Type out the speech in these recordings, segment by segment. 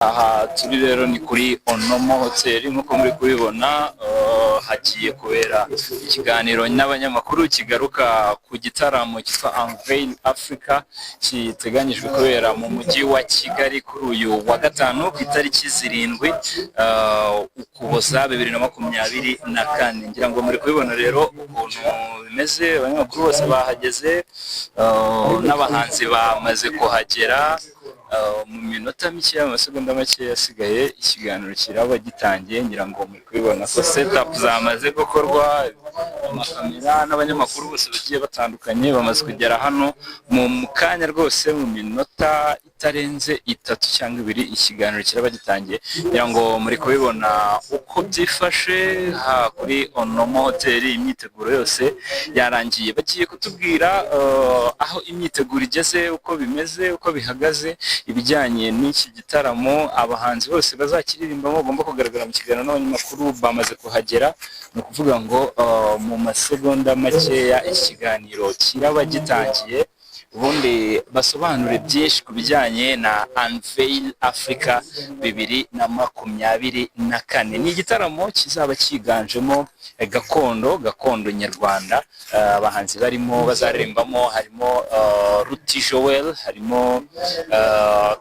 Aha turi rero ni kuri Onomo Hotel nk'uko muri kubibona. Hagiye kubera ikiganiro n'abanyamakuru kigaruka ku gitaramo cyitwa Unveil Africa, kiteganyijwe kubera mu mujyi wa Kigali kuri uyu wa gatanu ku itariki 7 Ukuboza 2024. Ngira ngo muri kubibona rero ukuntu bimeze, abanyamakuru bose bahageze, n'abahanzi bamaze kuhagera. Mu minota mikeya, mu masegonda make asigaye, ikiganiro kiraba gitangiye. Ngira ngo muri kubibona ko setup zamaze gukorwa, amakamera n'abanyamakuru bose bagiye batandukanye bamaze kugera hano. Mu kanya rwose, mu minota itarenze 3 cyangwa 2, ikiganiro kiraba gitangiye. Ngira ngo muri kubibona uko byifashe ha kuri Onomo Hotel, imyiteguro yose yarangiye. Bagiye kutubwira aho imyiteguro igeze, uko bimeze, uko bihagaze, ibijyanye n'iki gitaramo. Abahanzi bose bazakiririmbamo bagomba kugaragara mu kiganiro n'abanyamakuru bamaze kuhagera. Ni ukuvuga ngo mu masegonda makeya iki kiganiro kiraba gitangiye, ubundi basobanure byinshi ku bijyanye na Unveil Africa 2024. Ni igitaramo kizaba cyiganjemo gakondo, gakondo nyarwanda. Abahanzi barimo bazaririmbamo harimo Ruti Joel, harimo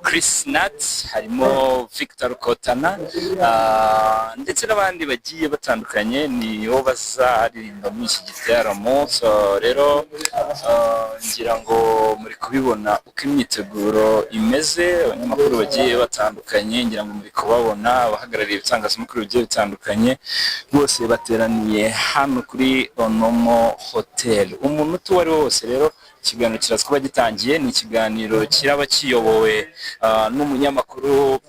Chris Nat, harimo Victor Rukotana, ndetse n'abandi bagiye batandukanye nibo bazaririmba muri iki gitaramo. So rero ngira ngo muri kubibona uko imyiteguro imeze. Abanyamakuru bagiye batandukanye ngira ngo muri kubabona, abahagarariye ibitangazamakuru bigiye bitandukanye bose bateraniye hano kuri Onomo Hotel. Umunota uwo ari wo wose rero ikiganiro kiraza kuba gitangiye. Ni ikiganiro kiraba kiyobowe n'umunyamakuru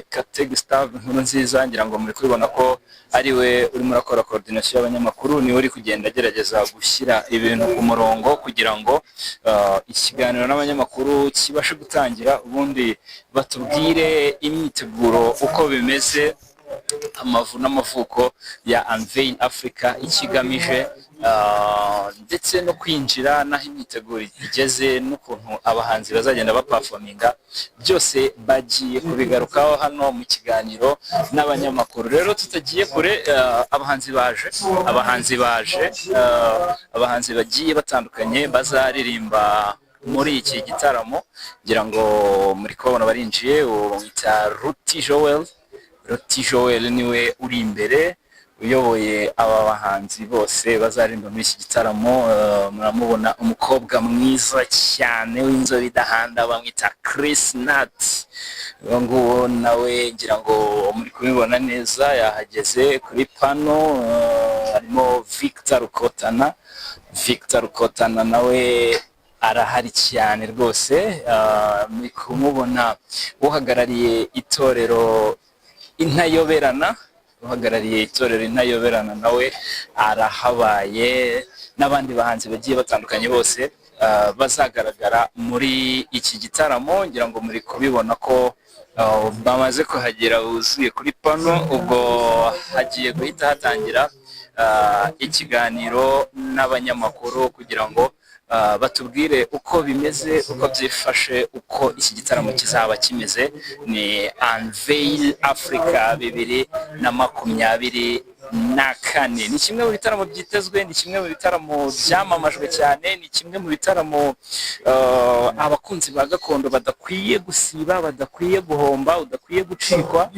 Kate Gustave Nkurunziza. Ngira ngo muri kubibona ko ari we urimo urakora coordination y'abanyamakuru, niwe uri kugenda agerageza gushyira ibintu ku murongo kugira ngo ikiganiro n'abanyamakuru kibashe gutangira, ubundi batubwire imyiteguro uko bimeze, amavu n'amavuko ya Unveil Africa, ikigamije, ndetse no kwinjira n'aho imyiteguro igeze n'ukuntu abahanzi bazagenda baperforminga. Byose bagiye kubigarukaho hano mu kiganiro n'abanyamakuru. Rero tutagiye kure, abahanzi baje, abahanzi baje, abahanzi bagiye batandukanye bazaririmba muri iki gitaramo, ngira ngo muri kubabona barinjiye. Uwo bamwita Ruti Joel. Ruti Joel niwe uri imbere uyoboye aba bahanzi bose bazaririmba muri iki gitaramo. Muramubona umukobwa mwiza cyane w'inzobe idahanda, bamwita Chris Nat. Uwo nguwo nawe ngira ngo muri kubibona neza, yahageze kuri pano. Harimo Victor Rukotana. Victor Rukotana nawe arahari cyane rwose. Muri kumubona uhagarariye itorero Intayoberana. Uhagarariye itorero Intayoberana nawe arahabaye, n'abandi bahanzi bagiye batandukanye bose bazagaragara muri iki gitaramo. Ngira ngo muri kubibona ko bamaze kuhagera buzuye kuri pano. Ubwo hagiye guhita hatangira ikiganiro n'abanyamakuru kugira ngo batubwire uko bimeze, uko byifashe, uko iki gitaramo kizaba kimeze. Ni Unveil Africa 2024. Ni kimwe mu bitaramo byitezwe, ni kimwe mu bitaramo byamamajwe cyane, ni kimwe mu bitaramo abakunzi ba gakondo badakwiye gusiba, badakwiye guhomba, udakwiye gucikwa.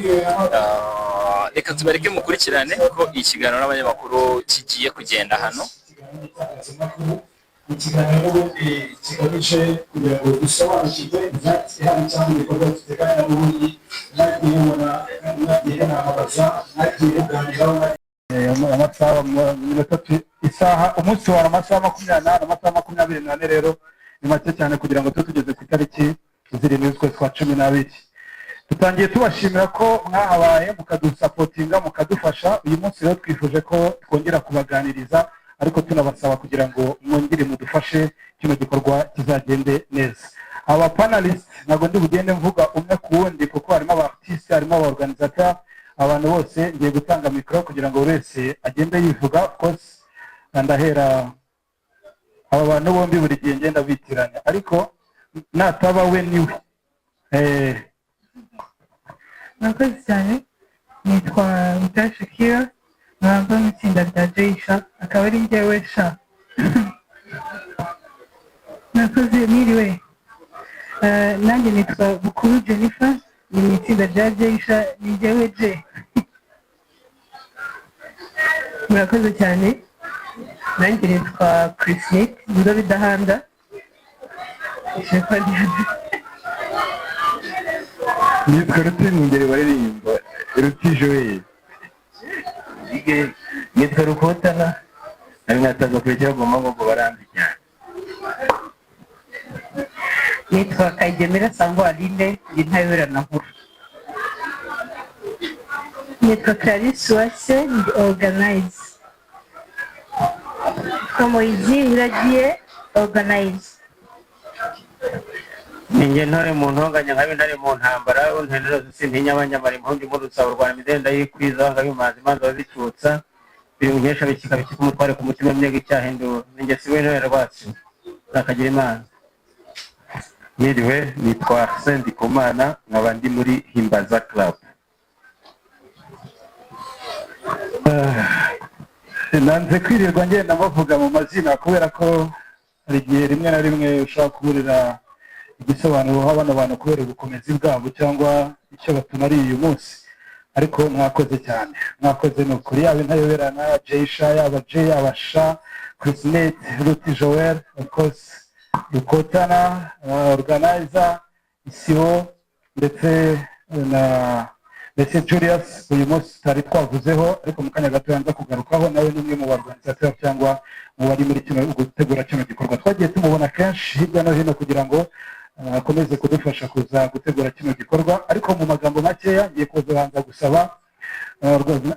Reka tubareke mukurikirane ko ikiganiro n'abanyamakuru kigiye kugenda hano. Ikiganiro n'ubundi kigamije kugira ngo dusobanukirwe event ihari cyangwa ibikorwa duteganya. N'ubundi mwagiye mubona, mwagiye munamamaza, mwagiye muganiraho. Amasaha iminota isaha umunsi wawe amasaha 24, amasaha 24 rero ni make cyane kugira ngo tube tugeze ku itariki 7 z'ukwezi kwa 12. Dutangiye tubashimira ko mwahabaye, mukadusupportinga, mukadufasha. Uyu munsi rero twifuje ko twongera kubaganiriza, ariko tunabasaba kugira ngo mwongere mudufashe kino gikorwa kizagende neza. Aba panelists ntabwo ndi bugende mvuga umwe ku wundi, kuko harimo aba artiste, harimo aba organisateur, abantu bose. Ngiye gutanga mikoro kugira ngo buri wese agende yivuga. Of course ndahera aba bantu bombi, buri gihe ngenda bitiranya, ariko nataba we niwe. Murakoze cyane. Nitwa Mutara Shakira, nkaba mu itsinda rya Jay Sha, akaba ari njyewe Sha. Murakoze, mwiriwe. Nanjye nitwa Bukuru Jennifer, ni mu itsinda rya Jay Sha, ni njyewe J. Murakoze cyane. Nanjye nitwa Chrisnit Inzobe Idahanda. Ishema rya Nitwa Ruti Mwungeri baririmba, Ruti Joel. Nitwa Rukotana, nari nataza kurekera goma ngo baranzi cyane. Nitwa Kayigemera Sangwa Aline, ndi Ntayoberana Nkuru. Nitwa Clarisse Uwase, ndi organize. Nitwa Moyizi Iragiye, organize. Ninjye ntore mu ntonganya, nkabe ntare mu ntambara, untenera sintinya abanyamara impundu imurutsa u Rwanda, imidenda yikwiza, ngabe imanzi imanza bazicutsa biri mu nkesha bikika bikika umutware ku mutima myega icyaha induru, ninjye siwe ntore rwatsi nakagira Imana. Mwiriwe, nitwa Arsene Ndikumana, nkaba ndi muri Himbaza Club. Nanze kwirirwa ngenda bavuga mu mazina kubera ko hari igihe rimwe na rimwe ushobora kuburira igisobanuro uha bano bantu kubera ubukomezi bwabo cyangwa icyo batumariye uyu munsi. Ariko mwakoze cyane, mwakoze ni ukuri, yaba Intayoberana, Jay Sha, yaba J, yaba Sha, Chrisnette, Ruti Joel, of course Rukotana, organizer Isibo, ndetse na ndetse Julius uyu munsi tutari twavuzeho, ariko mu kanya gato yanza kugarukaho, nawe ni umwe mu ba cyangwa mu bari muri kino gutegura kino gikorwa. Twagiye tumubona kenshi hirya no hino kugira ngo akomeze kudufasha kuza gutegura kino gikorwa. Ariko mu magambo makeya ngiye kubanza gusaba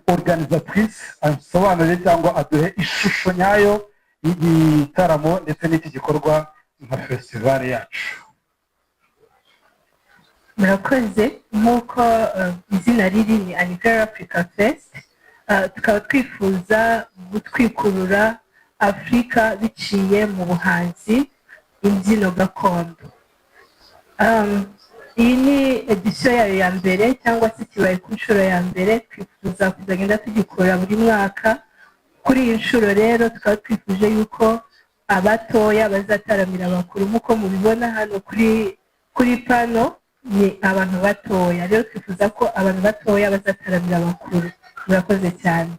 organisatrice asobanurire cyangwa aduhe ishusho nyayo y'igitaramo ndetse n'iki gikorwa nka festival yacu. Murakoze. Nk'uko izina riri, ni Anniversaire Africa Fest. Tukaba twifuza gutwikurura Afurika biciye mu buhanzi, imbyino gakondo. Iyi ni edisiyo yayo ya mbere, cyangwa se kibaye ku nshuro ya mbere. Twifuza kuzagenda tugikora buri mwaka. Kuri iyi nshuro rero tukaba twifuje yuko abatoya bazataramira abakuru. Nk'uko mubibona hano kuri pano, ni abantu batoya. Rero twifuza ko abantu batoya bazataramira abakuru. Murakoze cyane.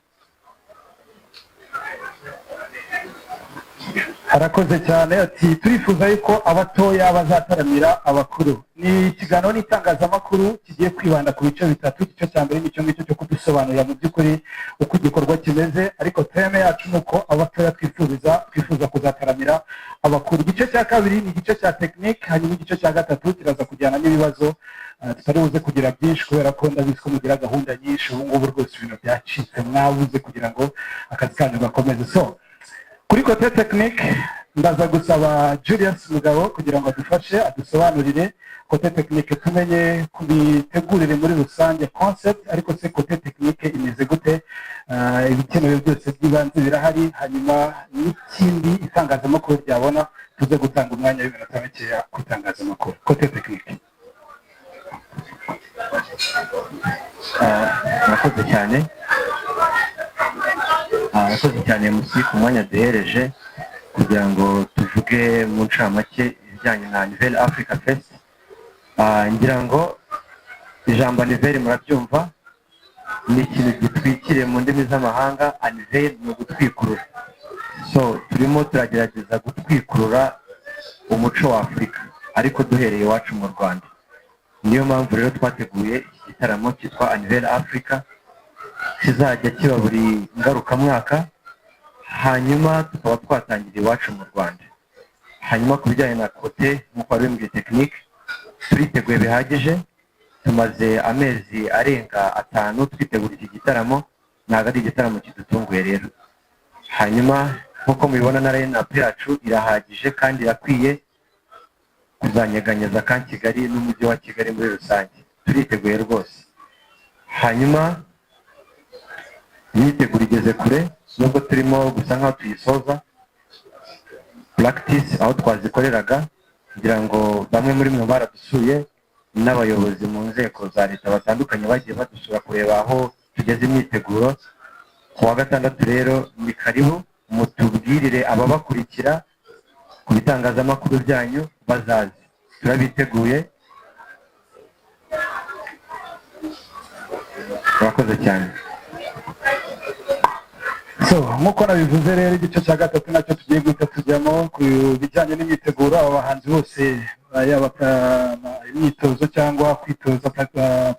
Arakoze cyane, ati turifuza yuko abatoya bazataramira abakuru. Ni ikiganiro n'itangazamakuru kigiye kwibanda ku bice bitatu. Igice cya mbere nicyo ngicyo cyo kudusobanurira mu by'ukuri uko igikorwa kimeze, ariko theme yacu ni uko abatoya twifuza kuzataramira abakuru. Igice cya kabiri ni igice cya tekinike, hanyuma igice cya gatatu kiraza kujyana n'ibibazo. Tutari buze kugira byinshi kubera ko ndabizi ko mugira gahunda nyinshi ubu ngubu rwose, ibintu byacitse, mwabuze kugira ngo akazi kanyu gakomeze. So kuri côté technique ndaza gusaba Julius Mugabo kugira ngo adufashe, adusobanurire côté technique, tumenye kubitegurire muri rusange concept, ariko se côté technique imeze gute? Ibikenewe byose by'ibanze birahari? Hanyuma n'ikindi itangazamakuru ryabona, tuze gutanga umwanya w'iminota mikeya ku itangazamakuru, côté technique. Murakoze cyane. Murakoze cyane musi ku mwanya duhereje kugira ngo tuvuge mu ncamake ibijyanye na Nouvelle Africa Fest. Ngira ngo ijambo Nouvelle murabyumva, ni ikintu gitwikiriye mu ndimi z'amahanga. Nouvelle ni ugutwikurura, so turimo turagerageza gutwikurura umuco wa Afurika, ariko duhereye iwacu mu Rwanda. Niyo mpamvu rero twateguye iki gitaramo cyitwa Nouvelle Africa, kizajya kiba buri ngarukamwaka, hanyuma tukaba twatangira iwacu mu Rwanda. Hanyuma ku bijyanye na côté, nk'uko wari bimbwiye, tekinike, turiteguye bihagije. Tumaze amezi arenga 5 twitegura iki gitaramo, ntabwo ari igitaramo kidutunguye rero. Hanyuma nk'uko mubibona, na line-up yacu irahagije kandi irakwiye kuzanyeganyeza ka Kigali n'umujyi wa Kigali muri rusange. Turiteguye rwose. Hanyuma imyiteguro igeze kure, nubwo turimo gusa nkaho tuyisoza practice aho twazikoreraga, kugira ngo bamwe muri mwe baradusuye. N'abayobozi mu nzego za leta batandukanye bagiye badusura kureba aho tugeze imyiteguro. Ku wa gatandatu rero ni karibu, mutubwirire ababakurikira ku bitangazamakuru byanyu bazaze, turabiteguye. Murakoze cyane. So, nk'uko nabivuze rero, igice cya gatatu nacyo tugiye guhita tujyamo ku bijyanye n'imyiteguro. Aba bahanzi bose, yaba imyitozo cyangwa kwitoza,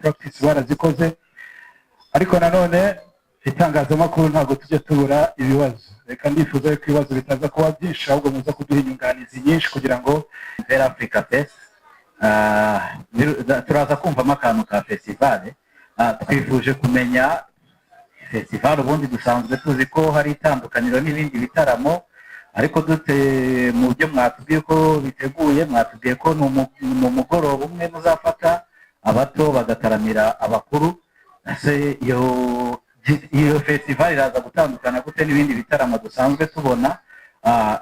practice barazikoze, ariko nanone itangazamakuru ntabwo tujya tubura ibibazo. Reka ndifuza yuko ibibazo bitaza kuba byinshi, ahubwo muza kuduha inyunganizi nyinshi kugira ngo Nouvelle Africa Fest. Turaza kumvamo akantu ka festival. Twifuje kumenya festival ubundi dusanzwe tuzi ko hari itandukaniro n'ibindi bitaramo, ariko dute mu byo mwatubwiye ko biteguye, mwatubwiye ko ni umugoroba umwe muzafata abato bagataramira abakuru. Ese iyo festival iraza gutandukana gute n'ibindi bitaramo dusanzwe tubona?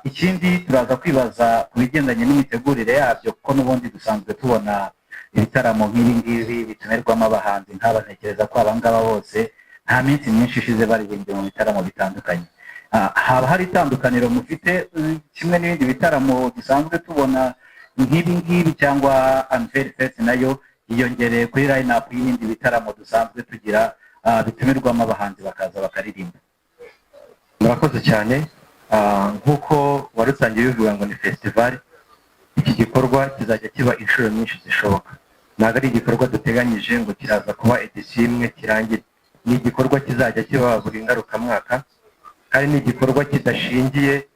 Ikindi turaza kwibaza ku bigendanye n'imitegurire yabyo, kuko n'ubundi dusanzwe tubona ibitaramo nk'ibi ngibi bitumirwamo abahanzi nk'aba. Ntekereza ko aba ngaba bose nta minsi myinshi ishize baririmbye mu bitaramo bitandukanye. Haba hari itandukaniro mufite kimwe n'ibindi bitaramo dusanzwe tubona nk'ibi ngibi, cyangwa Unveil Fest nayo yiyongereye kuri line up y'ibindi bitaramo dusanzwe tugira, bitumirwamo abahanzi bakaza bakaririmba? Murakoze cyane. Nk'uko wari utangiye bivuga ngo ni festival, iki gikorwa kizajya kiba inshuro nyinshi zishoboka. Ntabwo ari igikorwa duteganyije ngo kiraza kuba edisiyo imwe kirangire. Ni igikorwa kizajya kiba buri ngarukamwaka, kandi ni igikorwa kidashingiye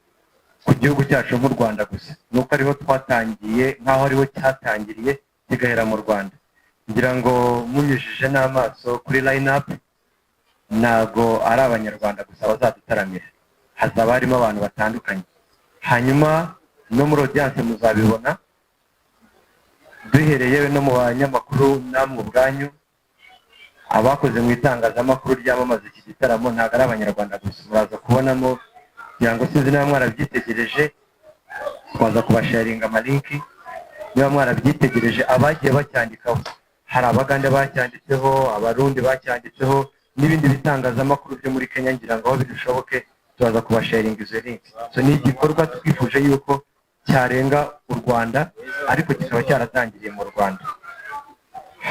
ku gihugu cyacu nk'u Rwanda gusa, nuko ariho twatangiye, nk'aho ariho cyatangiriye kigahera mu Rwanda. Ngira ngo munyujije n'amaso kuri line up, ntabwo ari Abanyarwanda gusa bazadutaramira, hazaba harimo abantu batandukanye. Hanyuma no muri audience muzabibona, duhereye no mu banyamakuru namwe ubwanyu abakoze mu itangazamakuru ryamamaza iki gitaramo, ntabwo ari Abanyarwanda gusa muraza kubonamo. Kugira ngo, sinzi niba mwarabyitegereje, twaza kubasharinga amalinki. Niba mwarabyitegereje, abagiye bacyandikaho, hari Abagande bacyanditseho, Abarundi bacyanditseho, n'ibindi bitangazamakuru byo muri Kenya. Ngira ngo aho bishoboke turaza kubasharinga izo linki. So ni igikorwa twifuje yuko cyarenga u Rwanda, ariko kikaba cyaratangiriye mu Rwanda.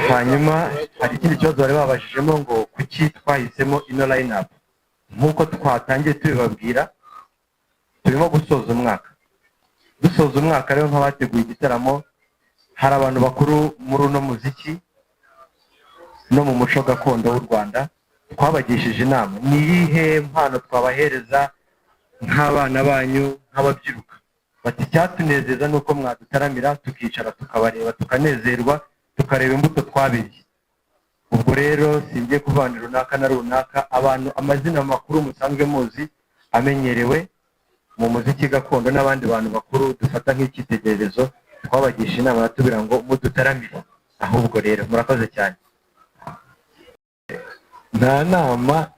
Hanyuma hari ikindi kibazo bari babajijemo ngo kuki twahisemo ino line up. Nk'uko twatangiye tubibabwira, turimo gusoza umwaka. Dusoza umwaka rero, nk'abateguye igitaramo, hari abantu bakuru muri uno muziki no mu muco gakondo w'u Rwanda twabagishije inama: ni iyihe mpano twabahereza nk'abana banyu, nk'ababyiruka? Bati icyatunezeza ni uko mwadutaramira, tukicara tukabareba, tukanezerwa, tukareba imbuto twabibye. Ubwo rero singiye kuvana runaka na runaka, abantu amazina makuru musanzwe muzi amenyerewe mu muziki gakondo n'abandi bantu bakuru dufata nk'icyitegererezo, twabagisha inama baratubwira ngo mudutaramire. Ahubwo rero murakoze cyane. Nta nama,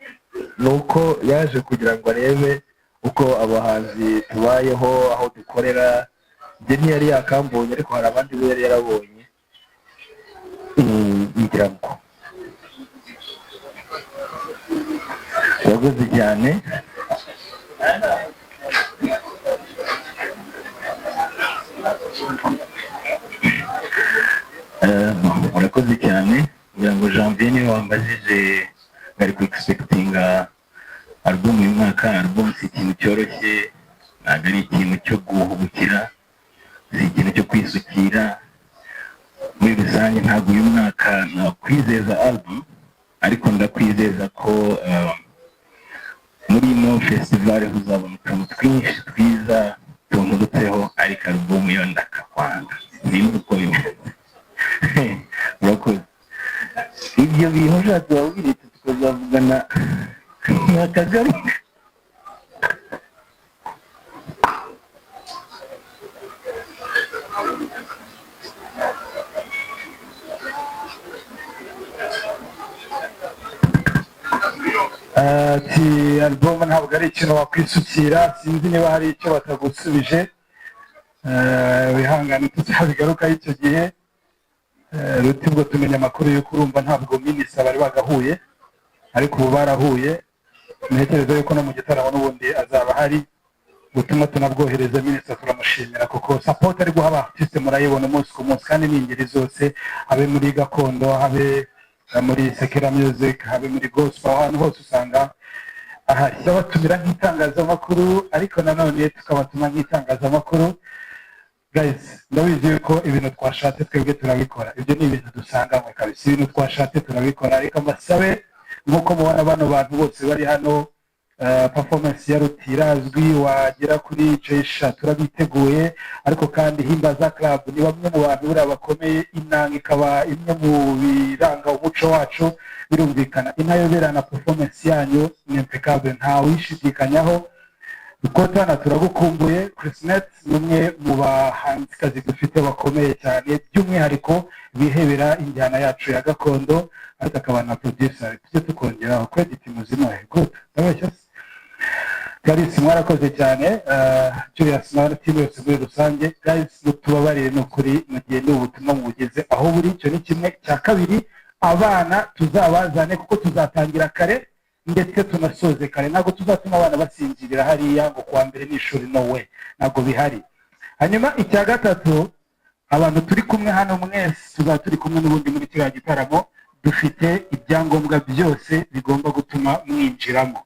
ni uko yaje kugira ngo arebe uko abahanzi tubayeho, aho dukorera. Njye ntiyari yakambonye, ariko hari abandi bo yari yarabonye. Ngira ngo Urakoze cyane. Murakoze cyane. Ngira ngo Janvier niwe wambajije bari ku expectinga album uyu mwaka. Album si ikintu cyoroshye, ntabwo ari ikintu cyo guhubukira, si ikintu cyo kwisukira. Muri rusange ntabwo uyu mwaka nakwizeza album, ariko ndakwizeza ko muri ino festival uzabona utuntu twinshi twiza tunturutseho, ariko album yo ndakakwanga, sinzi uko bimeze. Urakoze. Ibyo bintu ushatse wabwiretse tukazavugana nakagaruka. Ati album ntabwo ari ikintu wakwisukira. Sinzi niba hari icyo batagusubije. Wihangane, tuzabigarukaho icyo gihe. Ruti, ubwo tumenya amakuru y'uko urumva ntabwo minisita bari bagahuye, ariko ubu barahuye. Ntekereza yuko no mu gitaramo n'ubundi azaba ahari. Ubutumwa tunabwohereza minisita, turamushimira kuko support ari guha aba murayibona umunsi ku munsi, kandi ni ingeri zose, habe muri gakondo, habe muri secular music, habe muri gospel, ahantu hose usanga ahari. Batumira nk'itangazamakuru, ariko nanone tukabatuma nk'itangazamakuru. Guys, ndabizi yuko ibintu twashatse twebwe turabikora. Ibyo ni ibintu dusanganywe kabisa, ibintu twashatse turabikora. Reka mbasabe, nk'uko mubona bano bantu bose bari hano, performance ya Ruti irazwi, wagera kuri Jesha turabiteguye, ariko kandi Himbaza Club ni bamwe mu bantu buriya bakomeye. Inanga ikaba imwe mu biranga umuco wacu, birumvikana. Intayoberana, performance yanyu ni impeccable, ntawuyishidikanyaho. Kotana, turagukumbuye. Chrisnet ni umwe mu bahanzikazi dufite bakomeye cyane, by'umwihariko bihebera injyana yacu ya gakondo, ariko akaba na producer. Tujye tukongeraho credit muzimuhe. Good, ndabeshya se? Clarisse, mwarakoze cyane. Julius na team yose muri rusange, guys, mutubabarire ni ukuri, mugende ubutumwa mubugeze aho buri. Icyo ni kimwe. Cya kabiri, abana tuzabazane kuko tuzatangira kare ndetse tunasoze kare. Ntabwo tuzatuma abana basinzirira hariya ngo kuwa mbere ni ishuri, no we, ntabwo bihari. Hanyuma icya gatatu, abantu turi kumwe hano mwese, tuzaba turi kumwe n'ubundi muri kiriya gitaramo. Dufite ibyangombwa byose bigomba gutuma mwinjiramo.